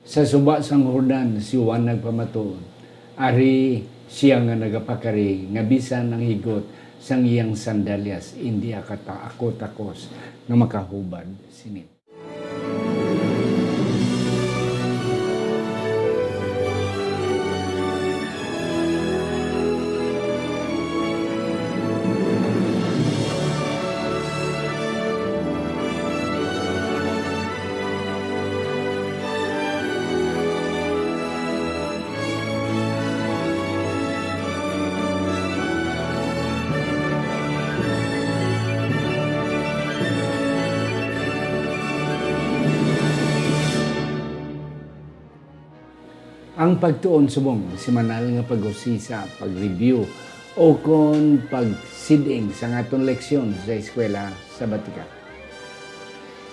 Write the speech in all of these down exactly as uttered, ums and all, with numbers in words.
Sa suba sang Jordan si Juan nagpamatuod, ari sia nga nagapakari, nga bisan ang higot sang iyang sandalyas indi akata-, ako takos nga makahubad sini. Ang pagtuon subong semanal nga pag-usisa, pag-review, o kon pagsid-ing sang aton leksyon sa eskwela sa Batikan.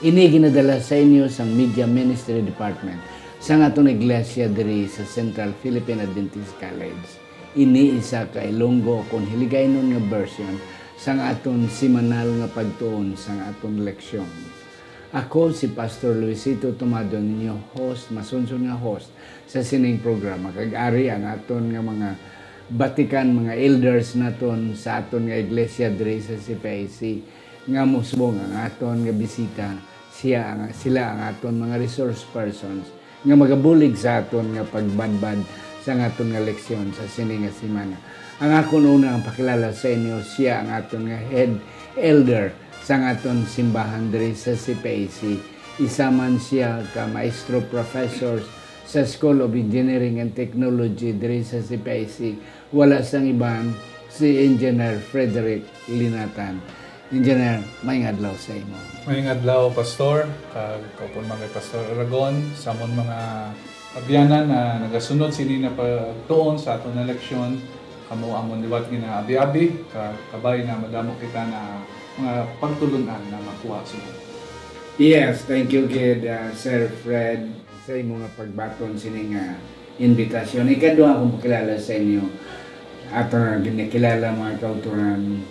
Ini ginadala sa inyo sang Media Ministry Department sang aton iglesia diri sa Central Philippine Adventist College. Ini isa ka Ilonggo kon Hiligaynon nga version sang aton semanal nga pagtuon sang aton leksyon. Ako si Pastor Luisito Tomado, ninyo host, masunson nga host sa sining programa, kag ari ang aton nga mga batikan, mga elders naton sa aton nga iglesia diri sa C P I C, nga musubong ang aton nga bisita. Siya ang, sila ang aton mga resource persons nga magabulig sa aton nga pagbanbad sa aton nga leksyon sa sini nga semana. Ang akon una ang pakilala sa inyo, siya ang aton nga head elder sang aton simbahan diri sa C P I C. Isa man siya ka maestro professor sa School of Engineering and Technology diri sa C P I C. Wala sang iban, si Engineer Frederick Linatan. Engineer, maayong adlaw sa imo. Maayong adlaw, Pastor, kag kaupod man kay Pastor Aragon, sa amon mga abyanan na nagasunod sini na pagtuon sa aton nga leksyon. Kamo amon liwat ginaabi-abi, ka-, kabay na madamo kita na mga pagtulon-an na makuha sa inyo. Yes, thank you gid, uh, Sir Fred, sa imo nga pagbaton sini nga invitation. Ikaduha akong pakilala sa inyo, ato na ginakilala, mga kautoran,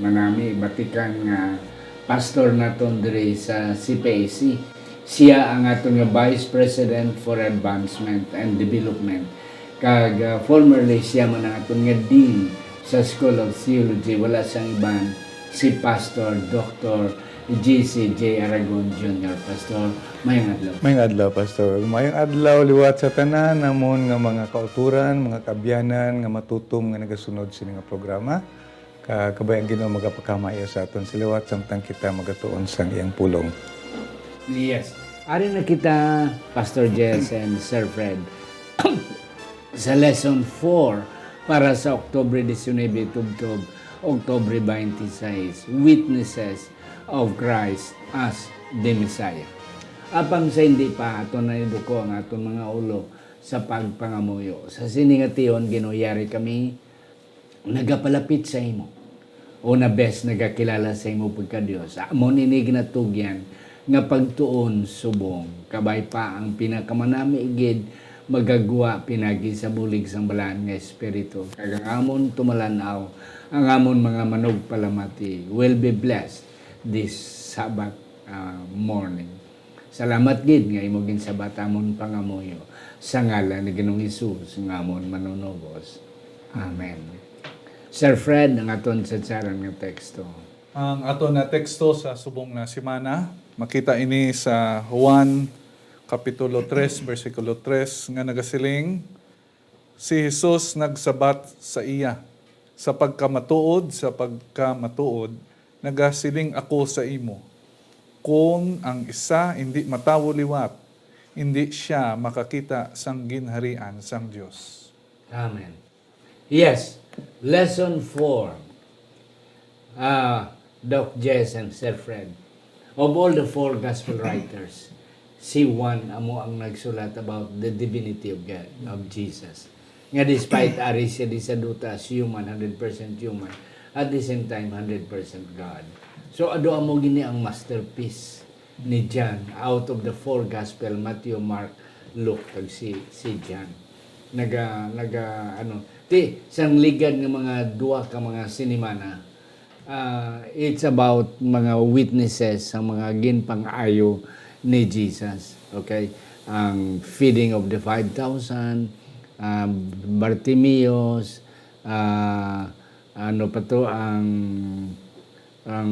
manami, batikan nga pastor naton diri sa C P I C. Siya ang aton nga Vice President for Advancement and Development. Kag, ah, formerly, siya man ang aton nga Dean sa School of Theology. Wala sang iban, si Pastor Doctor G C J Aragon Junior. Pastor, maayong adlaw. Maayong adlaw, Pastor. Maayong adlaw liwat sa tanan namon nga mga kautoran, mga kaabyanan nga matutom nga nagasunod sini nga programa. Ka-, kabay ang Ginoo magapakamaayo sa aton sa liwat samtang kita magatuon sang iyang pulong. Yes. Ari na kita, Pastor Jess and Sir Fred, sa lesson four para sa Oktubre diecinuebe tubtob Oktubre twenty-six, Witnesses of Christ as the Messiah. Apang sa hindi pa aton na iduko ang aton mga ulo sa pagpangamuyo, sa sini nga tion, Ginoo, yari kami nagapalapit sa imo, o na best nagakilala sa imo pagka-Dios. Amo ini ginatugyan nga pagtuon subong. Kabay pa ang pinakamanami gid magagwa pinagi sa bulig sang Balaan nga Espiritu, kag ang amon tumalan-aw, ang amon mga manugpalamati will be blessed this Sabbath, ah, morning. Salamat gid nga imo ginsabat amon pangamuyo, sa ngalan ni Ginoong Hesus nga amon Manunubos. Amen. Sir Fred, ang aton sadsaran nga teksto. Ang aton na teksto sa subong na semana, makita ini sa Juan Kapitulo tres, bersikulo tres, nga nagasiling, si Jesus nagsabat sa iya, "Sa pagkamatuod, sa pagkamatuod, nagasiling ako sa imo, kon ang isa indi matawo liwat, indi sia makakita sang ginharian sang Dios." Amen. Yes, lesson four. Ah, Doc Jess and Sir Fred, of all the four gospel writers, si Juan amo ang nagsulat about the divinity of God, of Jesus. Nga despite ari siya di sa duta as human, hundred percent human, at the same time, hundred percent God. So, ado amo gini ang masterpiece ni John, out of the four gospel, Matthew, Mark, Luke, kag si, si John. Naga, naga, ano, ti, sang ligad nga mga duha ka mga sinimana, ah, it's about mga witnesses sa mga ginpang-ayo ni Jesus. Okay? ang feeding of the five thousand, ah, Bartimeus, ah, ano pa to, ang, ang,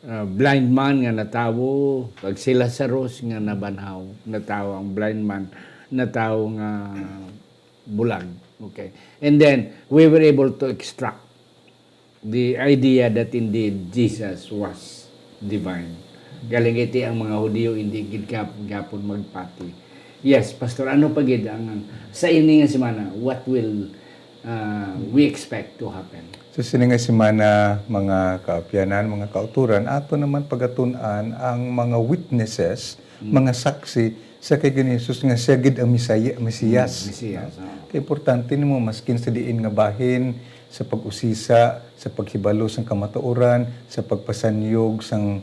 ah, blind man nga natawo, kag si Lazarus nga nabanhaw, natawo ang blind man, natawo nga bulag. Okay. And then, we were able to extract the idea that indeed Jesus was divine. Galing iti ang mga Hudiyo, hindi gid gap-, gapon magpati. Yes, Pastor, ano pa gid ang, sa ini nga semana, what will, uh, we expect to happen? So, sini nga semana, mga kaapyanan, mga kauturan, ato naman pagatun-an ang mga witnesses, Mm. mga saksi sa kay Ginoong Jesus nga siya gid ang Misaya-, Mesiyas. Mm, Mesiyas, oo. Kay importante nimo maskin sa diin nga bahin, sa pag-usisa, sa paghibalo sang kamatuoran, sa pagpasanyog sang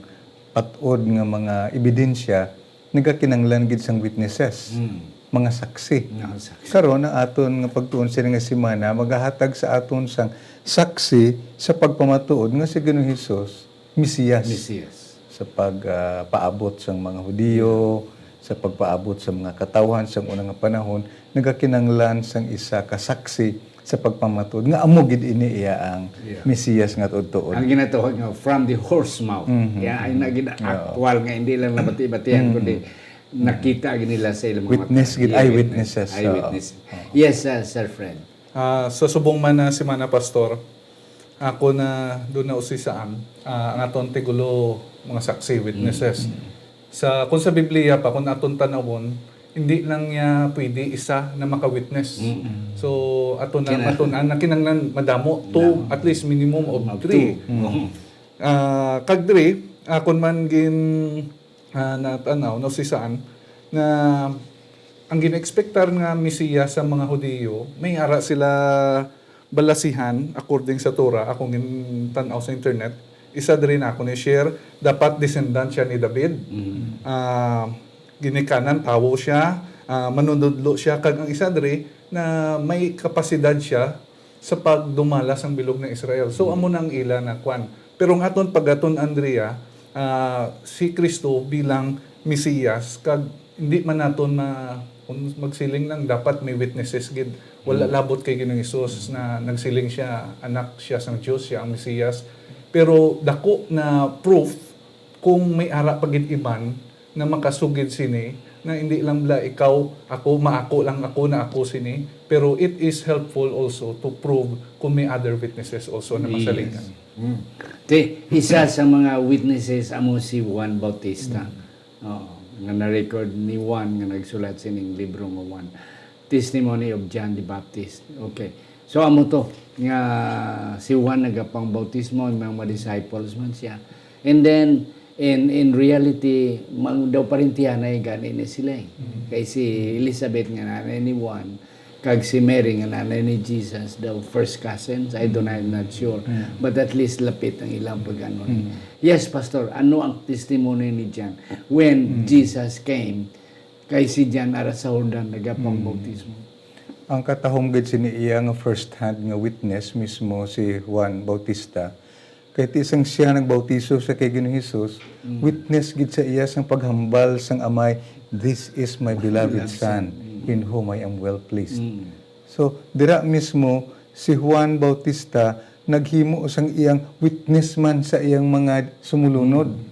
pat-od nga mga ebidensya, nagakinahanglan gid sang witnesses, Mm. mga saksi. Mga saksi. Karon, ang aton nga pagtuon sini nga semana magahatag sa aton sang saksi sa pagpamatuod nga si Ginoong Hesus Mesiyas. Mesiyas. Sa pag, ah, paabot sang mga Hudiyo, sa pagpaabot sa mga katawhan sang una nga panahon, nagakinahanglan sang isa ka saksi sa pagpamatuod nga amo gid ini iya ang Yeah. Mesiyas nga tuod-tuod. Ang ginatawag nga from the horse mouth. Mhm. Kaya ay na gid Oo. Aktual nga hindi lang nabati-batihan, Mhm. kundi nakita gid nila sa ilang mga Witness mata. Gid, Yeah, eyewitnesses. Eyewitness. Oo. Yes, uh, Sir Fred. Ah, sa subong man na semana, Pastor, ako na doon na usisaan, ah, ang aton tigulo mga saksi, witnesses. Mm. Sa, kung sa Biblia pa, kung aton tanawon, hindi lang niya pwede isa na maka-witness. Mm. So, ato na Kina- matun-an na kinahanglan madamo, two, Madamo. At least minimum of Of three. Two. Mm. Ah, kag diri, akon man gin, ah, natanaw, nausisaan, nga ang gin-expectar nga Mesias sa mga Hudiyo, may ara sila balasihan, according sa Torah, akong gintan-aw sa internet, isa diri na ako ni share, dapat descendant siya ni David. Mm. Ah, ginikanan, tawo siya, ah, manunodlo siya, kag ang isa diri na may kapasidad siya sa pagdumala sang bilog na Israel. So, Mm. amo na ang ila na kwan. Pero ang aton pagaton, Andrea, ah, si Kristo bilang Mesiyas, kag hindi man naton ma-, kung magsiling lang, dapat may witnesses gid. Wala Mm. labot kay Ginoong Hesus na nagsiling siya, anak siya sang Dios, siya ang Mesiyas. Pero dako na proof kung may ara pa gid iban na makasugid sini, na hindi lang bala ikaw, ako, maako lang ako na ako sini, pero it is helpful also to prove kung may other witnesses also na Yes. masalingan. Mm. Ti, isa sa mga witnesses amo si Juan Bautista. Mm. Oo, nga na-record ni Juan nga nagsulat sining libro nga Juan. Testimony of John the Baptist. Okay. So, amo to, nga si Juan nagapang bautismo, ang mga disciples man siya. And then, in, in reality, mang, daw parentihanay gani ni sila eh. Mm. Kay si Elizabeth nga nanay ni Juan, kag si Mary nga nanay ni Jesus, daw first cousins. I don't, I'm not sure. Mm. But at least lapit ang ilang pag-ano. Mm. Yes, Pastor, ano ang testimony ni John when Mm. Jesus came? Kay si John ara sa Jordan nagapang Mm. bautismo. Ang katahom gid sini iya nga first hand nga witness mismo si Juan Bautista. Kay ti sang siya nagbautiso sa kay Ginoong Hesus, Mm. witness gid sa iya sang paghambal sang Amay, "This is my beloved Beloved Son, Son. Mm. in whom I am well pleased." Mm. So, dira mismo si Juan Bautista naghimo sang iyang witness man sa iyang mga sumulunod Mm.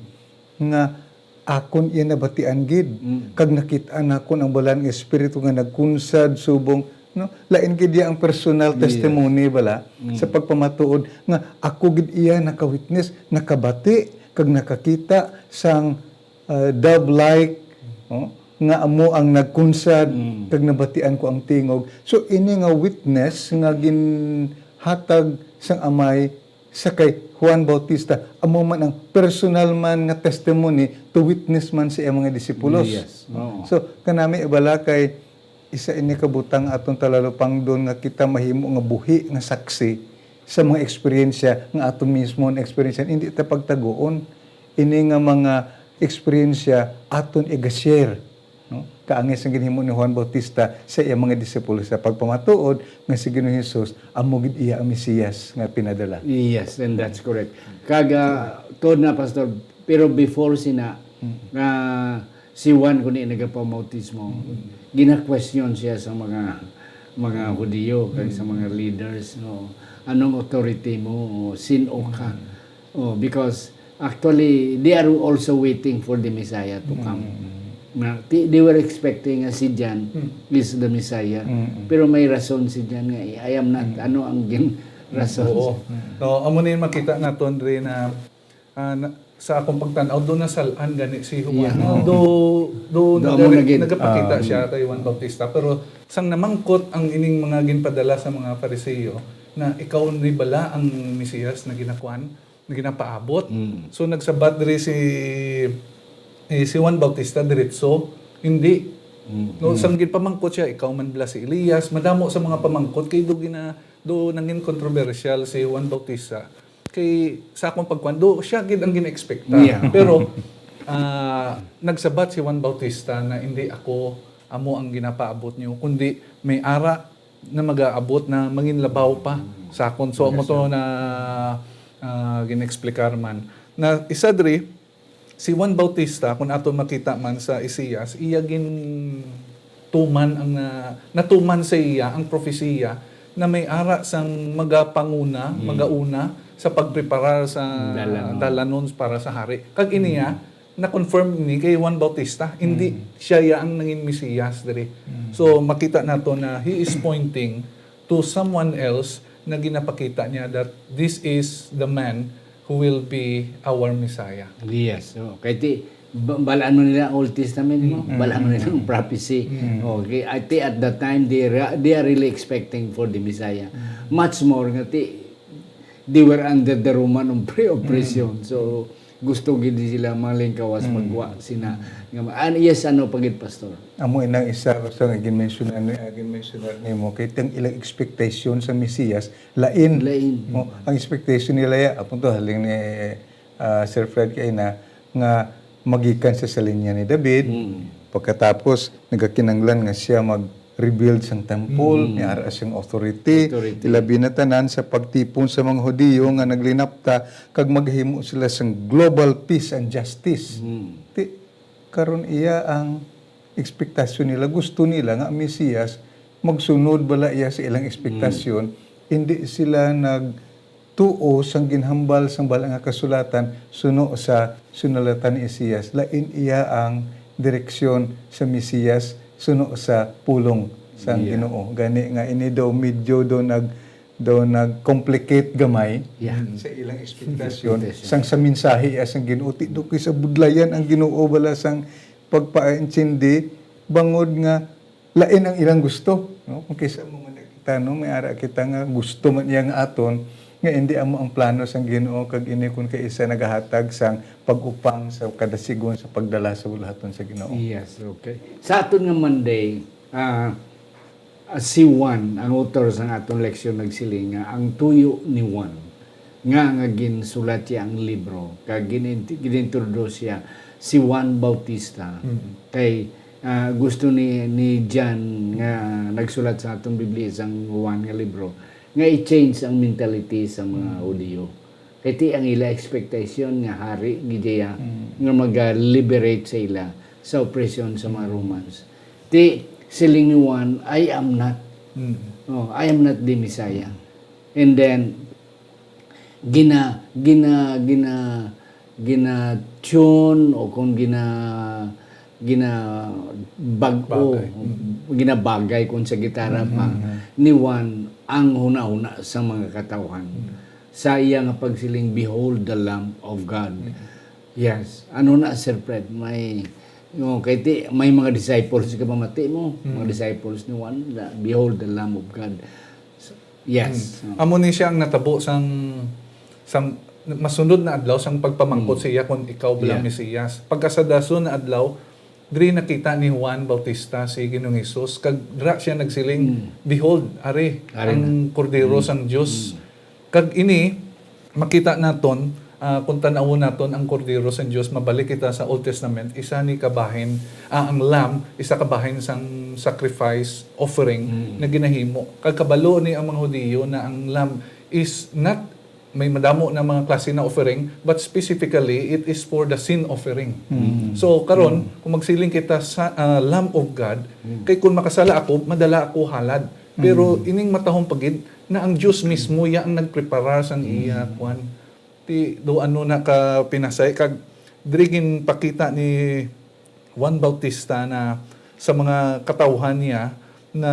nga akon iya nabatian gid, Mm. kag nakit-an nakon ang Balaan nga Espiritu nga nagkunsad subong, no? Lain gid iya ang personal Yes. testimony bala Mm. sa pagpamatuod nga ako gid iya nakawitness, nakabati, kag nakakita sang, ah, dove-like, no? Nga amo ang nagkunsad, Mm. kag nabatian ko ang tingog. So, ini nga witness nga ginhatag sang Amay sa kay Juan Bautista, amo man ang personal man nga testimony to witness man sa iyang mga disipulos. Yes. Oo. So, kanami bala kay isa ini ka butang aton talalupangdon nga kita mahimo nga buhi nga saksi sa mga eksperyensya nga aton mismo na-eksperyensyahan. Hindi ta pagtaguon ini nga mga eksperyensya aton iga-share. No? Kaangay sang ginhimo ni Juan Bautista sa iyang mga disipulo sa pagpamatuod nga si Ginoong Hesus amo gid iya ang Mesiyas nga pinadala. Yes, and that's correct. Kag, ah, tuod na, Pastor, pero before sina, Mm. ah, Si Juan kuno nagapamautismo, gina-question siya sa mga, mga Hudiyo kag sa mga leaders, no? "Anong authority mo? Sin-o ka?" Oh, because actually, they are also waiting for the Messiah to come. Na, ti-, they were expecting nga si John is the Messiah. Pero may rason si John nga, "I am not." Ano ang gin-, rason? Oo. No, amo ni makita naton diri na, ah, na, sa akong pagtan-aw, do nasal-an gani si Juan. Yeah. Do, do Do naga-, amo na gid. nagapakita Ah. siya kay Juan Bautista. Pero sang namangkot ang ining mga ginpadala sa mga Fariseo na, "Ikaw ni bala ang Mesias na ginakuan, na ginapaabot?" Mm. So, nagsabat diri si, eh, si Juan Bautista diretso, "Hindi." Mm. No, Mm. sang ginpamangkot siya, "Ikaw man bala si Elias?" Madamo sa mga pamangkot kay do gina-, do nangin controversial si Juan Bautista. Kay sa akong pagkuan, do siya gid ang gina-expecta. Yeah. Pero, ah, nagsabat si Juan Bautista na, "Hindi ako amo ang ginapaabot niyo, kundi may ara na magaabot na manginlabaw pa sa akon." So, amo to na, ah, gin-explicar man. Na isa diri, si Juan Bautista, kung aton makita man sa Isaias, iya gintuman ang, ah, natuman sa iya ang propesiya na may ara sang magapanguna, Mm. magauna sa pagpreparar sa Dalanon. dalanon para sa hari. Kag iniya, Mm. na-confirm ini kay Juan Bautista. Hindi Mm. siya ya ang nangin Mesiyas diri. Mm. So, makita nato na he is pointing to someone else na ginapakita niya that this is the man who will be our Messiah. Yes. Oh, kay ti, ba-, balaan mo nila ang Old Testament mo, Mm. balaan mo nila ang prophecy. Mm. Okay, I think at that time, they re-, they are really expecting for the Messiah. Mm. Much more nga ti, they were under the Roman oppre-, oppression. Mm. So, gusto gid sila malingkawas Mm. magwa sina nga ma-, an-, yes, ano pa gid, Pastor? Amo inang isa sa nga ginmensionan ni, ah, ginmensionan nimo, kay ang ilang expectation sa Mesias, lain. Lain. Mo, ang expectation nila ya, apunto, halin ni, ah, Sir Fred kay na, nga magikan siya sa linya ni David. Mm. Pagkatapos, nagakinanglan nga siya mag-rebuild sang temple, Mm. may ara siyang authority. Authority. Ilabi na tanan sa pagtipon sa mga Hudiyo nga naglinapta kag maghimo sila sang global peace and justice. Mm. Ti, karon iya ang ekspektasyon nila. Gusto nila nga ang Mesiyas magsunod bala iya sa ilang ekspektasyon. Mm. Hindi sila nagtuo sang ginhambal sang Bala nga Kasulatan suno sa sinulatan ni Isaias. Lain iya ang direksyon sa Mesiyas suno sa pulong sang Yeah. Ginoo. Gani nga ini daw medyo daw nag-, daw nag-complicate gamay Yeah. sa ilang ekspektasyon. Expectation. Sang sa mensahe, ah, sang Ginoo, ti daw kay sa budlayan ang Ginoo bala sang pagpaintindi, bangod nga lain ang ilang gusto, no? Kung kisa mo man kita, no, may ara kita nga gusto man iya nga aton, nga hindi amo ang plano sang Ginoo, kag ini kun kaisa nagahatag sang pag-upang sa kadasigon sa pagdala sa buluhaton sa Ginoo. Yes, okay. Sa aton nga Monday, ah, ah, si Juan, ang author sang aton leksyon, nagsiling nga ang tuyo ni Juan nga, nga ginsulat siya ang libro, kag gin-, gin-introduce siya si Juan Bautista. Mm. Kay, ah, gusto ni, ni John nga nagsulat sa atong Biblia sang Juan nga libro nga i-change ang mentality sa mga Mm. Hudiyo. Kay ti ang ila expectation nga hari gid iya Mm. nga maga-liberate sa ila sa opresyon sa mga Mm. Romans. Ti siling ni Juan, "I am not." Mm. Oh, "I am not the Messiah." And then, gina-, gina-, gina-, gina-tune o kung gina-, ginabag-o, Bagay. Mm. ginabagay kung sa gitara Mm, pa, mm, mm. ni Juan ang hunahuna sa mga katawhan. Mm. Sa iya nga pagsiling, "Behold the Lamb of God." Mm. Yes. Ano na, Sir Fred? May, no, kay ti-, may mga disciples ka mamati mo, mga Mm. disciples ni Juan, na, "Behold the Lamb of God." Yes. Mm. Amo ni siya ang natabo sang, sang masunod na adlaw sang pagpamangkot Mm. sa iya kung ikaw bala Yeah. Mesiyas. Pagka sa dason na adlaw, diri nakita ni Juan Bautista si Ginoong Hesus, kag dira siya nagsiling, Mm. "Behold, ari, Ari ang na. Kordero Mm. sang Dios." Mm. Kag ini, makita naton, ah, kung tan-awon naton ang Kordero sang Dios, mabalik kita sa Old Testament, isa ni kabahin, ah, ang lamb, isa kabahin sang sacrifice offering Mm. na ginahimo. Kag kabalo ni ang mga Hudiyo na ang lamb is not may madamo na mga klase na offering, but specifically, it is for the sin offering. So, karon, kung magsiling kita sa, ah, Lamb of God, kay kung makasala ako, madala ako halad. Pero ining matahom pa gid na ang Dios mismo ya ang nagprepara sang iya kwan. Ti do ano na ka pinasay kag diri ginpakita ni Juan Bautista na sa mga katawhan niya na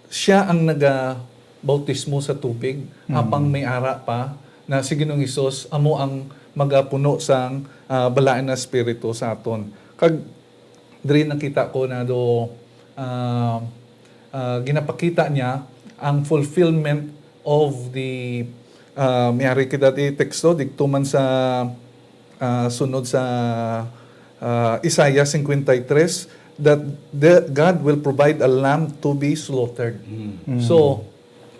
siya ang nagabautismo sa tubig, apang may ara pa na si Ginoong Hesus amo ang magapuno sang, ah, balain nga espiritu sa aton. Kag diri nakita ko na do, ah, ah, ginapakita niya ang fulfillment of the, ah, may ari kita ti teksto, didto man sa, ah, sunod sa, ah, Isaiah fifty-three, that the, God will provide a lamb to be slaughtered. So,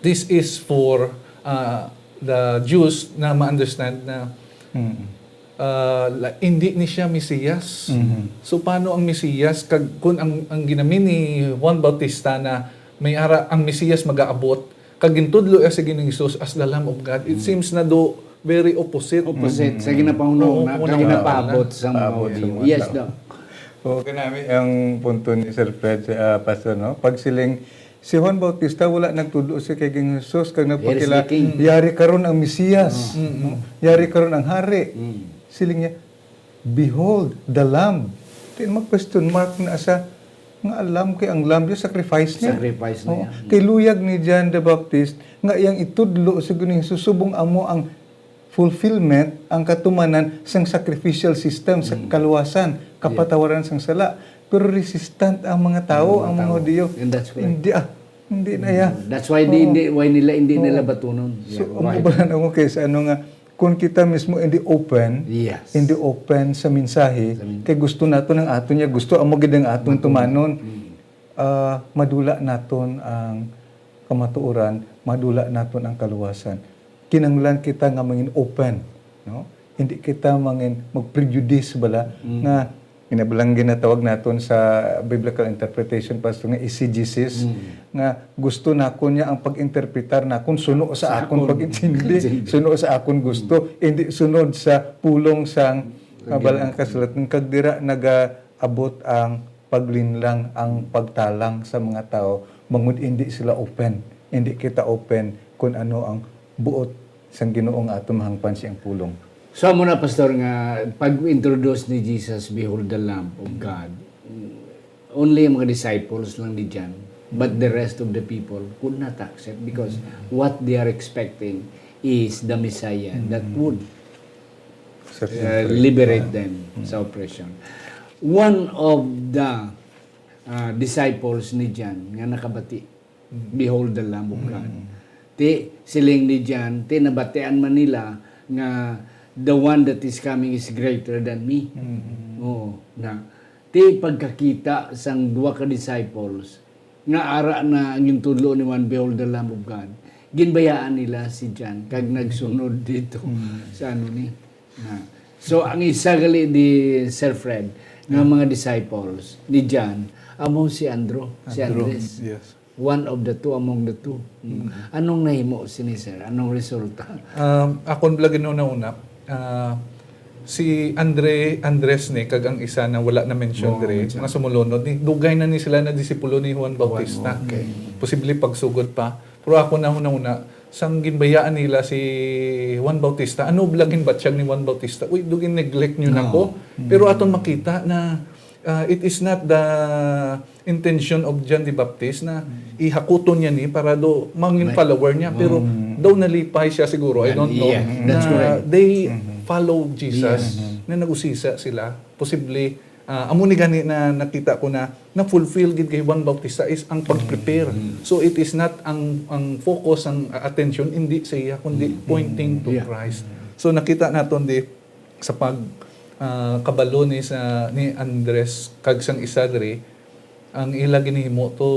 this is for, ah, the Jews na ma-understand na, ah, la-, hindi ni siya Mesiyas. So, paano ang Mesiyas? Kag, kung ang, ang ginami ni Juan Bautista na may ara ang Mesiyas magaabot, kag gintudlo iya sa Ginoong Hesus as the Lamb of God, it seems na do very opposite. Opposite sa ginapahunaw Oo, na, kag hunaw na. Ginapaabot sa mga Paabot sa Hudiyo. mga Yes, tao. Doc. Oo, kanami ang punto ni Sir Fred, ah, Pastor, no? Pag siling, si Juan Bautista wala nagtudlo siya kay Ginoong Hesus, kag Here is nagpakila, the king. "Yari karon ang Mesiyas. Mm-mm. Yari karon ang hari." Mm. Siling niya, "Behold, the Lamb." Di mag-question mark na sa, nga alam kay ang lamb, yung sacrifice niya. Sacrifice na Oo. yan. Kay luyag ni John the Baptist, nga iyang itudlo sa Ginoong Hesus, subong amo ang fulfillment, ang katumanan sang sacrificial system sa Mm. kaluwasan, Yeah. kapatawaran sang sala. Pero resistant ang mga tao, Ang mga ang mga tao. Hudiyo. And that's correct. Hindi, ah, hindi na ya. Mm. That's why di, Oo. hindi, why nila, hindi Oo. nila batunon. So, Yeah, ang right. kabalan ako kay sa ano nga, kung kita mismo hindi open, Yes. hindi open sa mensahe, Sa men- kay gusto nato ng ato niya, gusto amo gid ang atong Matuman. tumanon. Mm. Ah, madula naton ang kamatuoran, madula naton ang kaluwasan. Kinahanglan kita nga mangin open, no? Hindi kita mangin mag-prejudice bala Mm. nga inabalang ginatawag naton sa biblical interpretation, Pastor, nga eisegesis, Mm. nga gusto nakon niya ang pag-interpretar nakon suno sa Sa akon akon. pag-intindi, Intindi. suno sa akon gusto, Mm. hindi sunod sa pulong sang Pag- kabalang kasulatan, kag dira nagaabot ang paglinlang, ang pagtalang sa mga tawo, bangod hindi sila open, hindi kita open kung ano ang buot sang Ginoo nga aton mahangpan siyang pulong. So, amo na, Pastor, nga pag-introduce ni Jesus, "Behold the Lamb of God," only ang mga disciples lang ni John, but the rest of the people could not accept because what they are expecting is the Messiah that Mm. would, Sa uh, temple. liberate them Mm. sa oppression. One of the, uh, disciples ni John nga nakabati, Mm. "Behold the Lamb of God." Mm. Ti, siling ni John, ti nabatian man nila nga, "The one that is coming is greater than me." Mm. Oo, na. Ti pagkakita sang duha ka disciples nga ara na ang gintudlo ni Juan, "Behold the Lamb of God," ginbayaan nila si John kag nagsunod dito Mm. sa ano ni. Na. So, ang isa gali di, Sir Fred, nga Mm. mga disciples ni John, amo si Andrew, si Andrew, Andres. Yes. One of the two among the two. Mm. Mm. Anong nahimo sini, sir? Anong resulta? Um, akon bala ginuna-una, ah, si Andre, Andres ni, kag ang isa na wala na mention Oo, diri, mention. Mga sumulunod ni, dugay na ni sila na disipulo ni Juan Juan, Bautista. Okay. Posible pagsugod pa. Pero ako na una-una, sang ginbayaan nila si Juan Bautista, ano bala ginbatyag ni Juan Bautista? "Uy, do gin-neglect niyo na No. ko." Mm. Pero aton makita na, ah, it is not the intention of John the Baptist na Mm. ihakuton niya ni para do mangin Right. follower niya. Pero Mm. daw nalipay siya siguro, I Yan, don't know, yeah, that's na correct. they Mm-hmm. follow Jesus, Yes. na nag-usisa sila. Posible, ah, amo ni gani na nakita ko na na-fulfill gid kay Juan Bautista is ang pag-prepare. Mm. So, it is not ang, ang focus, ang attention, hindi sa iya, kundi Mm. pointing to Yeah. Christ. So, nakita naton di sa pag, ah, kabalo ni sa, ni Andres kag sang isa diri, ang ila ginhimo to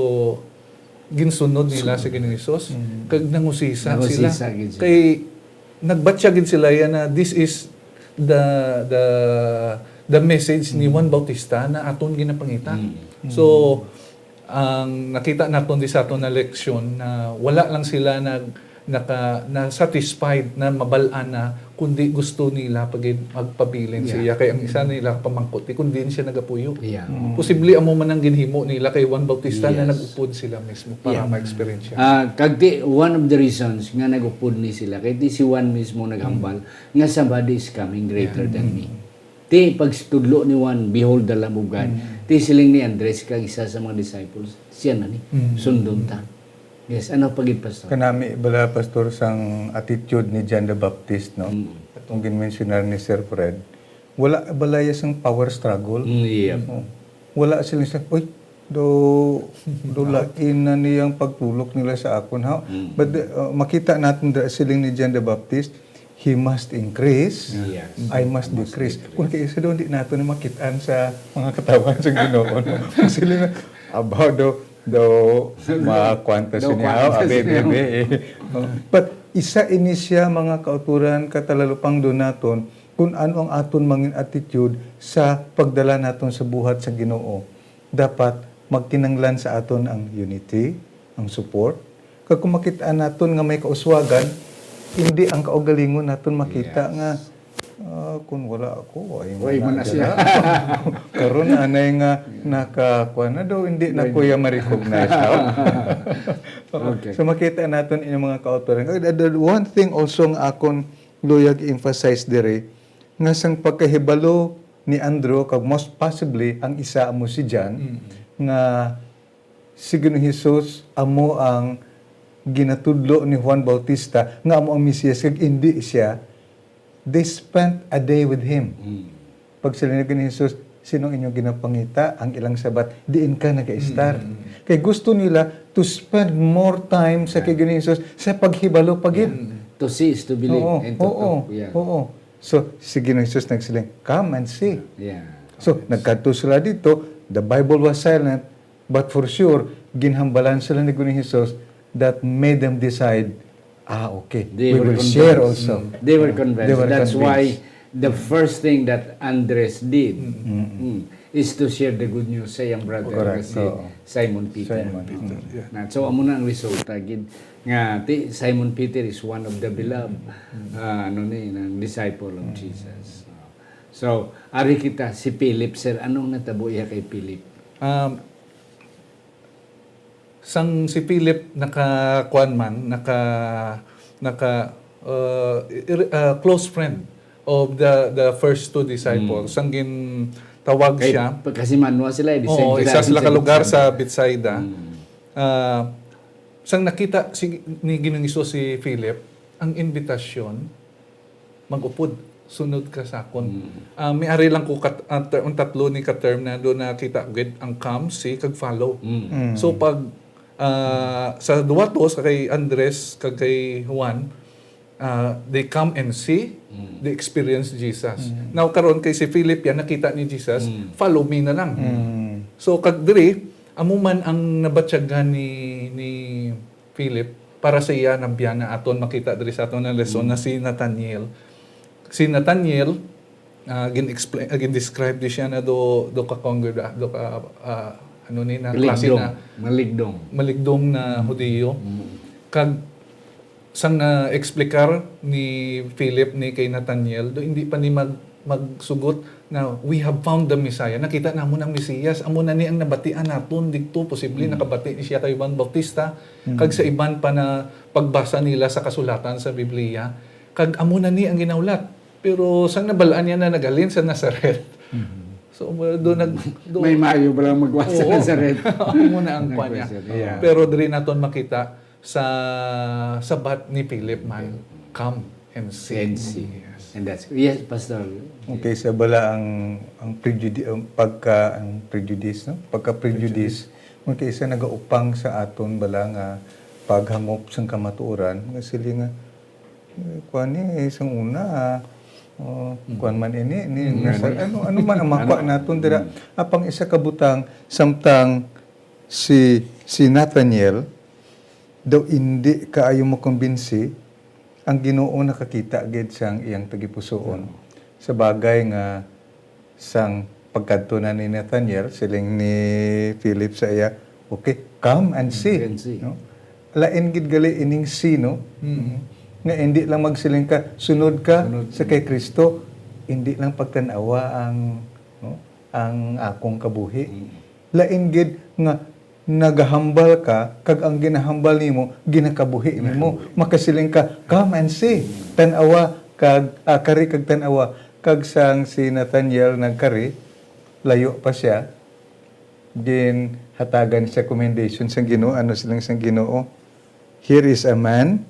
ginsunod nila Sunod. si Ginoong Hesus, Mm. kag nangusisa Nangusisa sila. gid sila. Kay nagbatya gid sila yan na this is the, the, the message ni Mm. Juan Bautista na aton ginapangita. Mm. So, ang nakita naton di sa aton na leksyon na wala lang sila nag, naka, na satisfied na mabal-an na, kundi gusto nila pa gid magpabilin sa Yeah. iya. Kay ang isa nila pamangkot, eh, kung diin siya nagapuyo. Yeah. Posible amo man ang ginhimo nila kay Juan Bautista na Yes. nag-upod sila mismo para Yeah. ma-experience siya. Ah, kag ti, one of the reasons nga nag-upod ni sila, kay ti si Juan mismo naghambal nga somebody is coming greater than me. Ti pagtudlo ni Juan, "Behold the Lamb of God." Ti siling ni Andres kag isa sa mga disciples, "Siya na ni. Mm. Sundon ta." Yes, ano pa gid, Pastor? Kanami bala, Pastor, sang attitude ni John the Baptist, no? Mm. Atong ginmensyonar ni Sir Fred, wala bala iya sang power struggle. Mm, yeah. Oh. Wala sila sa, "Uy, do, do lain na niyang pagtulok nila sa akon, ha?" Mm. But uh, makita natin the siling ni John the Baptist, "He must increase, Yes. I must decrease." Kung kaya sa doon, di nato na makitaan sa mga katawan sa Ginoo, no? Sila na, "About do, do, makwanta Do sinihaw, kwanta abi, sinihaw. abi, eh." Oh. But isa ini siya, mga kauturan, katalalupang do naton, kung ano ang aton mangin attitude sa pagdala naton sa buhat sa Ginoo. Dapat magkinanglan sa aton ang unity, ang support. Kag kung makit-an naton nga may kauswagan, hindi ang kaugalingon naton makita Yes. nga, "Ah, kung wala ako, ay Way man na siya. Karon anay nga nakakuha na daw, hindi na kuya ma-recognize daw." Okay. So makita naton ini mga kautoran. The, the one thing also nga akon luyag i-emphasize diri, nga sang pagkahibalo ni Andrew, kag most possibly ang isa amo si John, Mm. nga si Ginoong Jesus amo ang ginatudlo ni Juan Bautista nga amo ang Mesias, kag indi siya, they spent a day with him. Mm. Pag sila ni Ginoong Jesus, "Sino ang inyong ginapangita?" Ang ilang sabat, "Diin ka nag-estar." Mm. Kay gusto nila to spend more time sa kay Ginoong Jesus sa paghibalo pa gid. Mm. To see is to believe. Oo, And to oo, to, yeah. oo. So, si Ginoong Jesus nagsiling, "Come and see." Yeah. So, nagkadto sila dito, the Bible was silent, but for sure, ginhambalan sila ni Ginoong Jesus that made them decide, "Ah, okay, They we were will share convinced. also." Mm. They were convinced. They were That's why convinced. the first thing that Andres did Mm. mm, is to share the good news sa iyang brother nga Correct. si Oo. Simon Peter. Simon Peter, yeah. Na, so, amo na ang resulta gid nga ti Simon Peter is one of the beloved ah, ano ni ng disciple of Jesus. So, ari kita si Philip, sir. Anong natabo iya kay Philip? Um, sang si Philip naka, kuwan man, naka, naka, uh, ir- uh, close friend of the the first two disciples. Sang gintawag Kay, siya, kasi manwa sila, eh, di Oo, same isa sila sila. ka lugar sa Bethsaida. Mm. Ah, sang nakita si, ni Ginoong Hesus si Philip, ang invitation, "Mag-upod, sunod ka sa akon." Mm. Ah, may ari lang ko kat, ah, ter- ang tatlo ni ka term na doon nakita gid ang come, see, kag follow. Mm. Mm. So pag ah, sa duwa to, sa kay Andres kag kay Juan, ah, they come and see, Mm. they experience Jesus. Mm. Now karon kay si Philip yan nakita ni Jesus, Mm. "Follow me na lang." Mm. So kag diri, amo man ang nabatyagan ni ni Philip para sa iya nabiyana aton makita diri sa aton nga lesson na si Nathaniel. Si Nathaniel, ah, gin-explain, ah, gin-describe di siya na do do ka congrega, do ka, ah, ano ni na klase Maligdong. na Maligdong. maligdong na Hudiyo. Mm. Kag sang na-explicar ni Philip ni kay Nathaniel, do hindi pa ni mag, magsugot na, "We have found the Messiah." Nakita namon ang Mesiyas. Amo na ni ang nabatian naton didto. Posible nakabati ni siya kay Juan Bautista. Kag sa iban pa na pagbasa nila sa kasulatan sa Biblia. Kag amo na ni ang ginaulat. Pero sang nabalaan niya na naghalin sa Nazareth. So, do nag... do- May maayo ba lang magwa sa Oo. Nazareth? Amo na ang Ang kwan niya. question, yeah. Pero diri naton makita sa sabat ni Philip man, "Come and see." And see. Yes. And that's, yes, Pastor. Okay, sa bala ang ang prejudice, ang pagka ang prejudice, no? Pagka prejudice, mo kay isa nagaupang sa aton bala nga paghangop sang kamatuoran, nga sila nga, eh, kuwan ni, eh, sang una, ah, oh, kuwan man ini, ni, Mm, nasa, ano? Ano, ano man ang makuha naton dira? Apang isa ka butang, samtang si si Nathaniel daw hindi kaayo makumbinsi, ang Ginoo nakakita gid sang iyang tagipusoon. Sa bagay nga sang pagkadto na ni Nathaniel, siling ni Philip sa iya, "Okay, come and see." And see. No? Lain gid gali ining si, no? Mm. Nga hindi lang magsiling ka, "Sunod ka Sunod. Sa kay Kristo." Hindi lang pagtan-awa ang, no, ang akong kabuhi. Mm. Lain gid nga nagahambal ka, kag ang ginahambal nimo, ginakabuhi nimo. Ginakabuhi. Makasiling ka, "Come and see." Tan-awa, kag, ah, kari kag tan-awa. Kag sang si Nathaniel nagkari, layo pa siya, ginhatagan siya commendation sang Ginoo, ano siling sang Ginoo, "Here is a man,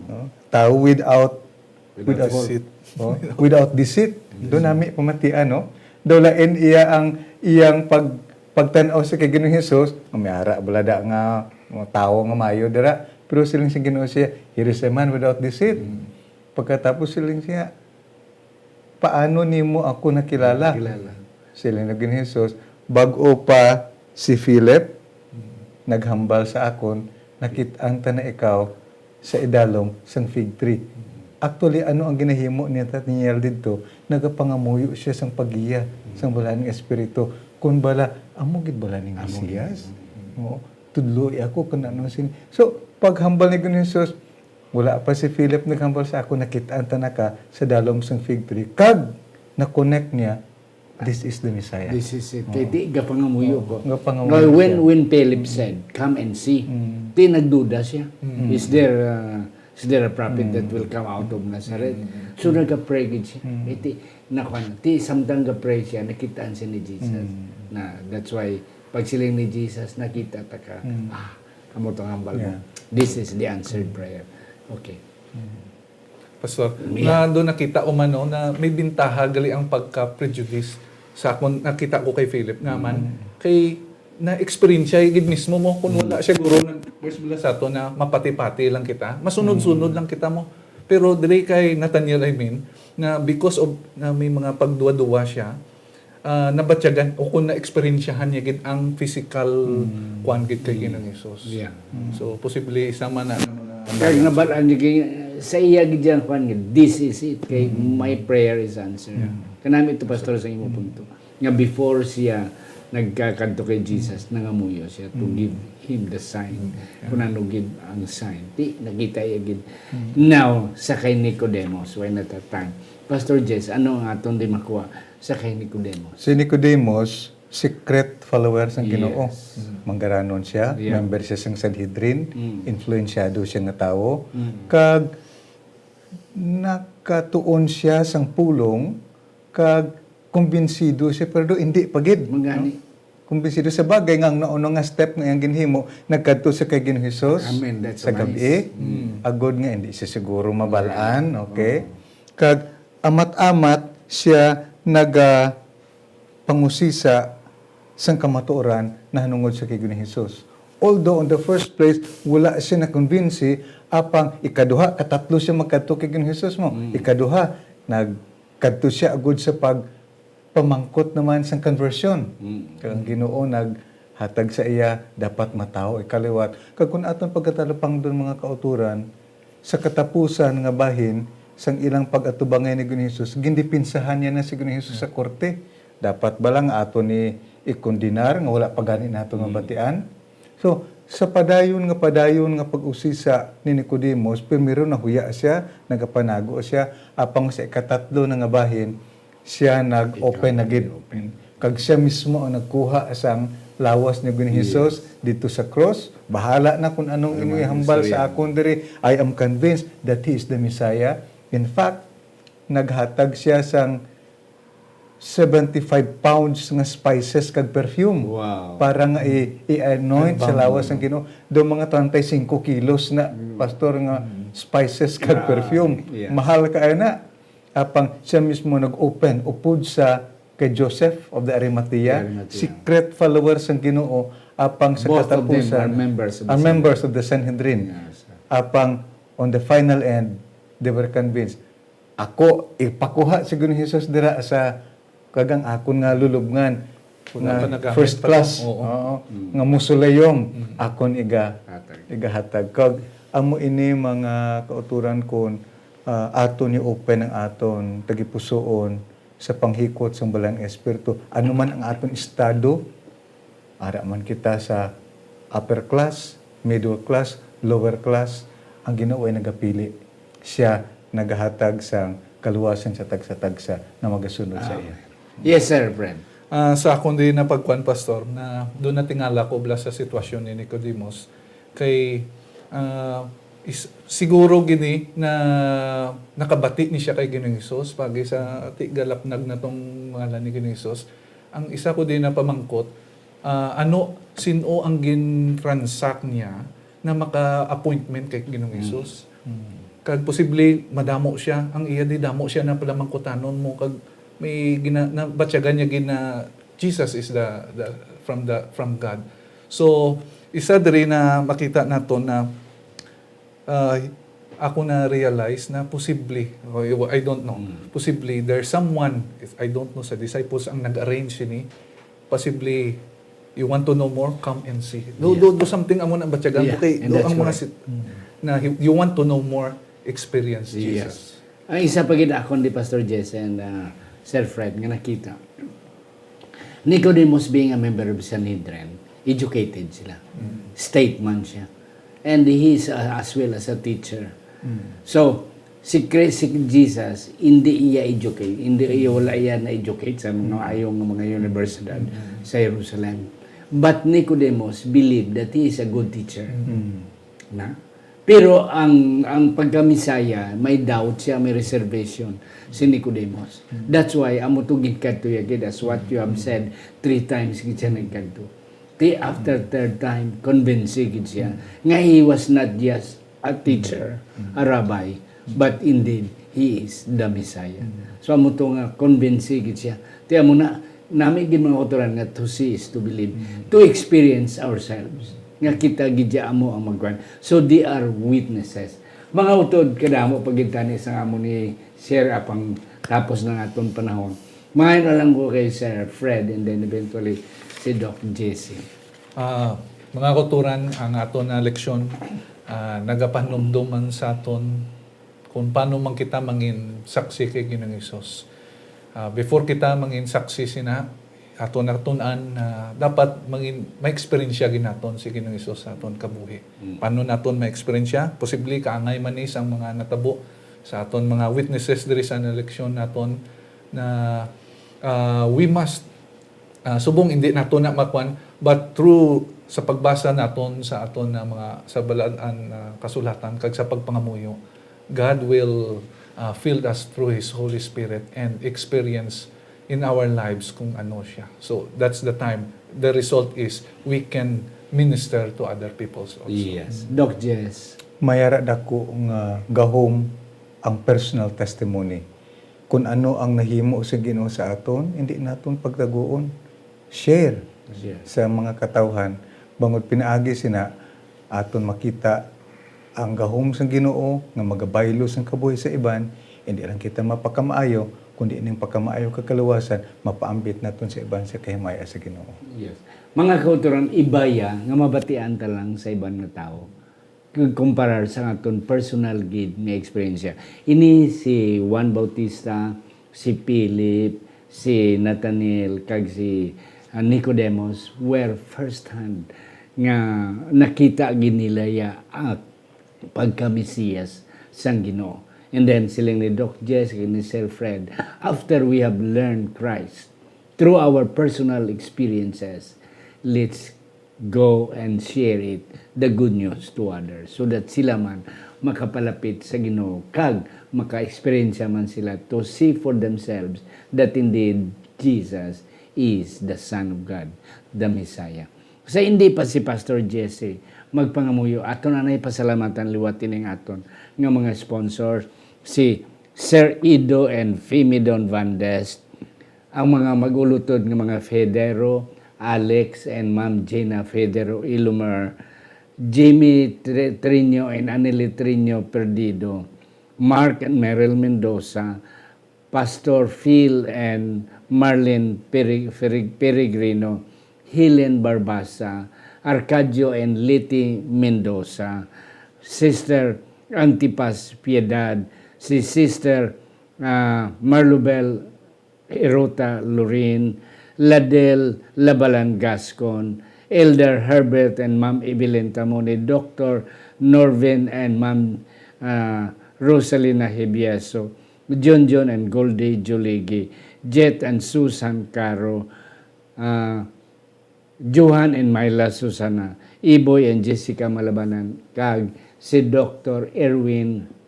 no, tao without, Without without, fault. Oh, without deceit." Doon nami pamatian, no? Daw lain iya ang iyang pag, pagtan-aw sa kay Ginoong Jesus, "May ara bala da nga mga tawo nga mayo dira." Pero siling sa Ginoo siya, "Here is a man without deceit." Mm. Pagkatapos siling siya, "Paano nimo ako nakilala?" Nakilala. Siling na gid ni Jesus, "Bag-o pa si Philip Mm. naghambal sa akon, nakit-an ta na ikaw sa idalom sang fig tree." Mm. Actually, ano ang ginahimo ni Nathaniel didto? Nagapangamuyo siya sang paggiya Mm. sang Balaan nga Espiritu. Kun bala, amo gid bala ni Amo gid. Mesiyas? Mm. Oo. Tudloi ako kung ano sin-, so, paghambal ni Ginoong Jesus, "Wala pa si Philip naghambal sa ako, nakit-an ta na ka sa dalom sang fig tree." Kag na-connect niya, "This is the Messiah." This is it. Oo. Kay di, gapangamuyo Oo, ko. gapangamuyo Now, when, siya. when Philip Mm. said, "Come and see," Mm. di nagduda siya. Mm. Is there, uh, is there a prophet that Mm. will come out of Nazareth? Mm. So, nagapray gid siya. Mm. Iti, nakuan, ti, samtang gapray siya, nakitaan siya ni Jesus. Mm. Na, that's why, pag siling ni Jesus, "Nakita ta ka." Mm. Ah, amo tong hambal mo. Yeah. This is the answered prayer. Okay. Mm. Pastor, Yeah. na doon nakita ko man, no, na may bintaha gali ang pagka-prejudice sa akon nakita ko kay Philip nga man, Mm. kay na-experience siya gid mismo mo, kung Mm. wala siya guro nag-, verse bala sa ato na mapati-pati lang kita, masunod-sunod Mm. lang kita mo. Pero diri kay Nathaniel, I mean, na because of, na may mga pagduwa-duwa siya, ah, nabatyagan o kung na-eksperyensyahan niya gid ang physical Mm. kuan gid kay Mm. Ginoong Jesus. Yeah. Mm. So, posible isa man na, ano, na Kag nabal-an niya kay, sa iya gid yang kuan nga, "This is it," kay Mm. "My prayer is answered." Yeah. Kanami ito, Pastor, sa imo Mm. punto. Nga before siya nagkakadto kay Jesus, Mm. nangamuyo siya to Mm. give him the sign. Mm. Yeah. Kung ano gid ang sign. Ti, nakita iya gid. Mm. Now, sa kay Nicodemus, why not a time? Pastor Jess, ano ang aton di makuha sa kay Nicodemus? Si Nicodemus, secret follower sang Ginoo. Yes. Mm. Manggaranon siya, Yeah. member siya sang Sanhedrin, Mm. influensyado siya nga tawo, Mm. kag nakatuon siya sang pulong, kag kumbinsido siya, pero do, hindi pa gid, Mangani. no? Kumbinsido sa bagay nga ang nauna nga step nga iyang ginhimo, nagkadto sa kay Ginoong Jesus Amen. That's sa nice. gab-i, Mm. agod nga hindi siya siguro mabal-an, Amen. okay? Oo. Kag amat-amat siya naga pangusisa sang kamatuoran nahanungod sa kay Ginoong Jesus. Although on the first place, wala siya na-convince, apang ikaduha, katatlo siya magkadto kay Ginoong Jesus mo. Mm. Ikaduha, nagkadto siya agud sa pagpamangkot naman sang conversion. Mm. Kag ang Ginoo naghatag sa iya, dapat matawo ikaliwat. Kag kun aton pagkatalupangdon, mga kauturan, sa katapusan nga bahin sang ilang pag-atubangay ni Ginoong Jesus, gindipinsahan niya na si Ginoong Jesus sa korte. Dapat ba lang ato ni ikondenar nga wala pa gani nato Mm. mabatian? So, sa padayon nga padayon nga pag-usisa ni Nicodemus, primero nahuya siya, nagapanago siya, apang sa ikatatlo na nga bahin, siya nag-open Ikaw na gid. nag-open. Kag siya mismo ang nagkuha sang lawas ni Ginoong Yes. Jesus dito sa cross. Bahala na kung anong Ano imo ang ihambal sa istorya? akon diri. I am convinced that he is the Messiah. In fact, naghatag siya sang seventy-five pounds nga spices kag perfume Wow. para nga i-, i-anoint Ang sa lawas bango. ng Ginoo. Do mga treinta y cinco kilos na, Mm. Pastor, nga Mm. spices kag Grabe. perfume. Yeah. Mahal kaayo na. Apang siya mismo nag-open upod sa kay Joseph of the Arimathea, Arimathea. secret follower sang Ginoo, apang sa Both of them katapusan, are members of the are members Sanhedrin. of the Sanhedrin. Yes. Apang on the final end, they were convinced. Ako, ipakuha si Ginoong Jesus dira sa kagang akon nga lulubngan, Wala nga pa nagamit first pa class, to. Oo. oo, Mm. nga mausoleum, Mm. akon iga-, Hatag. igahatag. Kag amo ini, mga kauturan, kun, ah, aton i-open ang aton tagipusoon sa panghikot sang Balaan nga Espiritu. Ano man ang aton estado, ara man kita sa upper class, middle class, lower class, ang Ginoo ay nagapili. Siya nagahatag sang kaluwasan sa tagsa-tagsa nga magasunod sa iya. Yes, Sir Fred. Ah, sa akon din na pagkuan, Pastor, na doon natingala ko bala sa sitwasyon ni Nicodemus. Kay ah, is, siguro gini na nakabati ni siya kay Ginoong Hesus, pagi sa ti galapnag na tong ngalan ni Ginoong Hesus. Ang isa ko din na pamangkot, ah, ano, sino ang gin-transact niya na maka-appointment kay Ginoong Hesus? Kag posible madamo siya, ang iya di damo siya na palamangkutanon mo, kag may gina, nabatyagan niya gid na Jesus is the, the from the from God. So isa diri na makita nato na ah, ako na realize na posible, I don't know, posible there's someone, I don't know, sa disciples ang nag-arrange sini. Possibly, you want to know more, come and see. Do, do, do something amo na batyagan Yeah, ko kay and do that's ang mga right. sit- na you, you want to know more, experience Jesus. Ang isa pa gid akon di Pastor Jess and uh, Sir Fred nga nakita. Nicodemus being a member of Sanhedrin, educated sila. Statesman siya. And he is uh, as well as a teacher. So, si, Chris, si Jesus, hindi iya educate, hindi iya wala iya na-educate sa mga ayong mga universidad sa Jerusalem. But Nicodemus believed that he is a good teacher. Na? Pero ang ang pagka-Messiah, may doubt siya, may reservation si Nicodemus. That's why amo to ginkadto ya gid as what you have said three times gid siya nagkadto. Ti after third time, convince gid siya nga he was not just a teacher, a rabbi, but indeed he is the Messiah. So amo to nga convince gid siya. Ti amo na nami gid mga kautoran nga to see is to believe, to experience ourselves nga kita gid ya amo ang magkuan. So they are witnesses. Mga utod, kadamo pa gid tani sa amo ni share apang tapos na naton panahon. Mangayo na lang ko kay Sir Fred and then eventually si Doc Jesse. Ah, mga kautoran, ang aton na leksyon ah, nagapanumdum man sa aton kung paano man kita mangin saksi kay Ginoong Hesus. Ah, before kita mangin saksi sina, aton natun-an na dapat mangin may eksperyensya ginaton si Ginoong Hesus sa aton kabuhi. Paano naton may eksperyensya? Posible kaangay man ni sang mga natabo sa aton mga witnesses diri sa eleksyon naton na ah, we must ah, subong hindi nato na makuan, but through sa pagbasa naton sa aton na mga sa balaan na kasulatan kag sa pagpangamuyo, God will ah, fill us through His Holy Spirit and experience in our lives kung ano siya. So that's the time. The result is we can minister to other peoples also. Yes. Doc Jess. May ara dako nga gahom ang personal testimony. Kung ano ang nahimo sa Ginoo sa aton, hindi naton pagtaguon. Share Yes. sa mga katawhan. Bangod pinaagi sina, aton makita ang gahom sang Ginoo nga magabaylo sang kabuhi sa iban, hindi lang kita mapakamaayo, kundi ining pakamaayo kag kaluwasan mapaambit naton sa iban sa kahimaya sa Ginoo. Yes. Mga kautoran, iba ya nga mabatian ta lang sa iban nga tawo. Kung kumparar sa aton personal gid nga eksperyensya. Ini si Juan Bautista, si Philip, si Nathaniel, kag si ah, Nicodemus were first hand nga nakita gid nila ya ang pagka-Mesiyas sang Ginoo. And then siling ni Doc Jess kag ni Sir Fred, after we have learned Christ through our personal experiences, let's go and share it, the good news to others, so that sila man makapalapit sa Ginoo kag maka-eksperyensya man sila to see for themselves that indeed Jesus is the Son of God, the Messiah. Sa hindi pa si Pastor Jesse magpangamuyo, aton anay pasalamatan liwat ining aton nga mga sponsors, si Sir Ido and Fimidon Van Dest, ang mga mag-ulutod nga mga Federo, Alex and Ma'am Gina Federo Ilumer, Jimmy Tre- Trino and Anili Trino Perdido, Mark and Meryl Mendoza, Pastor Phil and Marlene Pere- Pere- Peregrino, Helen Barbasa, Arcadio and Liti Mendoza, Sister Antipas Piedad, si Sister ah, Marlubel Hirota Lorin, Ladel Labalan Gascon, Elder Herbert and Ma'am Evelyn Tamoni, Doctor Norvin and Ma'am, ah, Rosalina Hibieso, Junjun and Goldie Juligi, Jet and Susan Caro, ah, Johan and Myla Susana, Iboy and Jessica Malabanan, kag si Doktor Erwin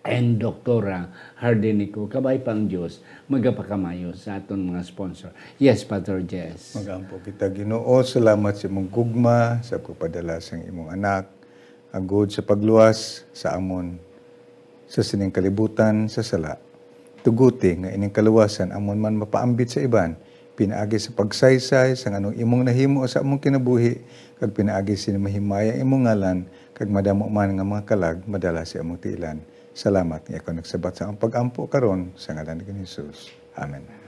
and Doktora Hardinico. Kabay pa ang Dios, magapakamayo sa aton mga sponsor. Yes, Pastor Jess. Mag-ampo kita, Ginoo. Salamat sa imong gugma, sa pagpadala sang imong anak, agod sa pagluwas sa amon sa sining kalibutan sa sala. Tuguti nga ining kaluwasan amon man mapaambit sa iban, pinaagi sa pagsaysay sang anong imong nahimo sa among kinabuhi, kag pinaagi sini mahimaya ang imong ngalan, kag madamo man nga mga kalag madala sa among tiilan. Salamat nga ikaw nagsabat sa among pag-ampo karon, sa ngalan ni Jesus. Amen.